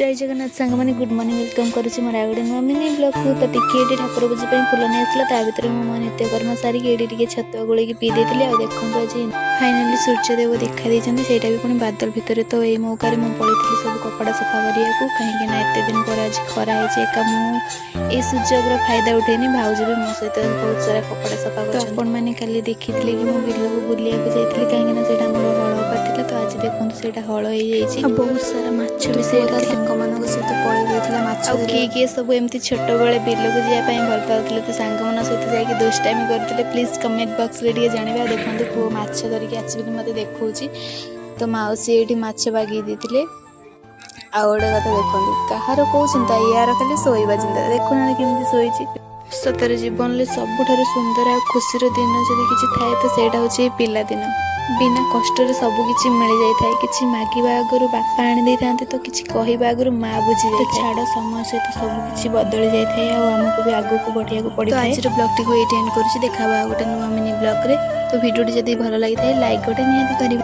ଜୟ ଜଗନ୍ନାଥ ସାଙ୍ଗମାନେ, good morning. Welcome କରୁଛି ମୋର ଆଉ ଗୋଟେ ନୂଆ ମିନି ବ୍ଲଗ୍କୁ। ତ ଟିକେ ଏଇଠି ଠାକୁର ପୂଜା ପାଇଁ ଫୁଲ ନେଇ ଆସିଲା। ତା ଭିତରେ ମୁଁ ମୋ ନିତ୍ୟକର୍ମ ସାରିକି ଏଇଠି ଟିକେ ଛତୁଆ ଗୋଳେଇକି ପିଇ ଦେଇଥିଲି। ଆଉ ଦେଖନ୍ତୁ, ଆଜି ଫାଇନାଲି ସୂର୍ଯ୍ୟଦେବ ଦେଖା ଦେଇଛନ୍ତି, ସେଇଟା ବି ପୁଣି ବାଦଲ ଭିତରେ। ତ ଏଇ ମୌକାରେ ମୁଁ ପଳେଇଥିଲି ସବୁ କପଡ଼ା ସଫା କରିବାକୁ, କାହିଁକି ନା ଏତେ ଦିନ ପରେ ଆଜି ଖରା ହେଇଛି। ଏକା ମୁଁ ଏଇ ସୁଯୋଗର ଫାଇଦା ଉଠେଇନି, ଭାଉଜ ବି ମୋ ସହିତ ବହୁତ ସାରା କପଡ଼ା ସଫା କରିଛନ୍ତି। ଆପଣମାନେ କାଲି ଦେଖିଥିଲେ କି ମୁଁ ବିଲକୁ ବୁଲିବାକୁ ଯାଇଥିଲି, କାହିଁକି ନା ସେଇଟା ଆମର ହଳ ହବାର ଥିଲା। ତ ଆଜି ଦେଖନ୍ତୁ, ସେଇଟା ହଳ ହେଇଯାଇଛି ଆଉ ବହୁତ ସାରା ମାଛ ବି ପୁଅ ସେଇଠି ତା ଥିଲା। ସାଙ୍ଗମାନଙ୍କ ସହିତ ପଳେଇ ଯାଇଥିଲା ମାଛ ଆଉ କିଏ ଧରିବାକୁ। କିଏ ସବୁ ଏମିତି ଛୋଟବେଳେ ବିଲକୁ ଯିବା ପାଇଁ ଭଲ ପାଉଥିଲେ, ତ ସାଙ୍ଗମାନଙ୍କ ସହିତ ଯାଇକି ଦୁଷ୍ଟାମି କରୁଥିଲେ, ପ୍ଲିଜ୍ କମେଣ୍ଟ ବକ୍ସରେ ଟିକେ ଜଣାଇବେ। ଆଉ ଦେଖନ୍ତୁ, ପୁଅ ମାଛ ଧରିକି ଆସିବି ମୋତେ ଦେଖାଉଛି। ତ ମାଉସୀ ଏଇଠି ମାଛ ବାଗେଇ ଦେଇଥିଲେ। ଆଉ ଗୋଟେ କଥା ଦେଖନ୍ତୁ, କାହାର କୋଉ ଚିନ୍ତା? ୟାର ଖାଲି ଶୋଇବା ଚିନ୍ତା। ଦେଖୁନାହାନ୍ତି କେମିତି ଶୋଇଛି? ସତରେ ଜୀବନରେ ସବୁଠାରୁ ସୁନ୍ଦର ଆଉ ଖୁସିର ଦିନ ଯଦି କିଛି ଥାଏ, ତ ସେଇଟା ହେଉଛି ଏଇ ପିଲାଦିନ। ବିନା କଷ୍ଟରେ ସବୁ କିଛି ମିଳିଯାଇଥାଏ। କିଛି ମାଗିବା ଆଗରୁ ବାପା ଆଣି ଦେଇଥାନ୍ତି, ତ କିଛି କହିବା ଆଗରୁ ମା ବୁଝି ଯାଇଥାଏ। ଛାଡ଼, ସମୟ ସହିତ ସବୁ କିଛି ବଦଳି ଯାଇଥାଏ ଆଉ ଆମକୁ ବି ଆଗକୁ ବଢ଼ିବାକୁ ପଡ଼ିଥାଏ। ତ ଆଜିର ବ୍ଲଗ୍ଟିକୁ ଏଇଠି ଏଣ୍ଡ କରୁଛି। ଦେଖା ହବା ଆଉ ଗୋଟେ ନୂଆ ମିନି ବ୍ଲଗ୍ରେ। ତ ଭିଡ଼ିଓଟି ଯଦି ଭଲ ଲାଗିଥାଏ, ଲାଇକ୍ ଗୋଟେ ନିହାତି କରିବେ।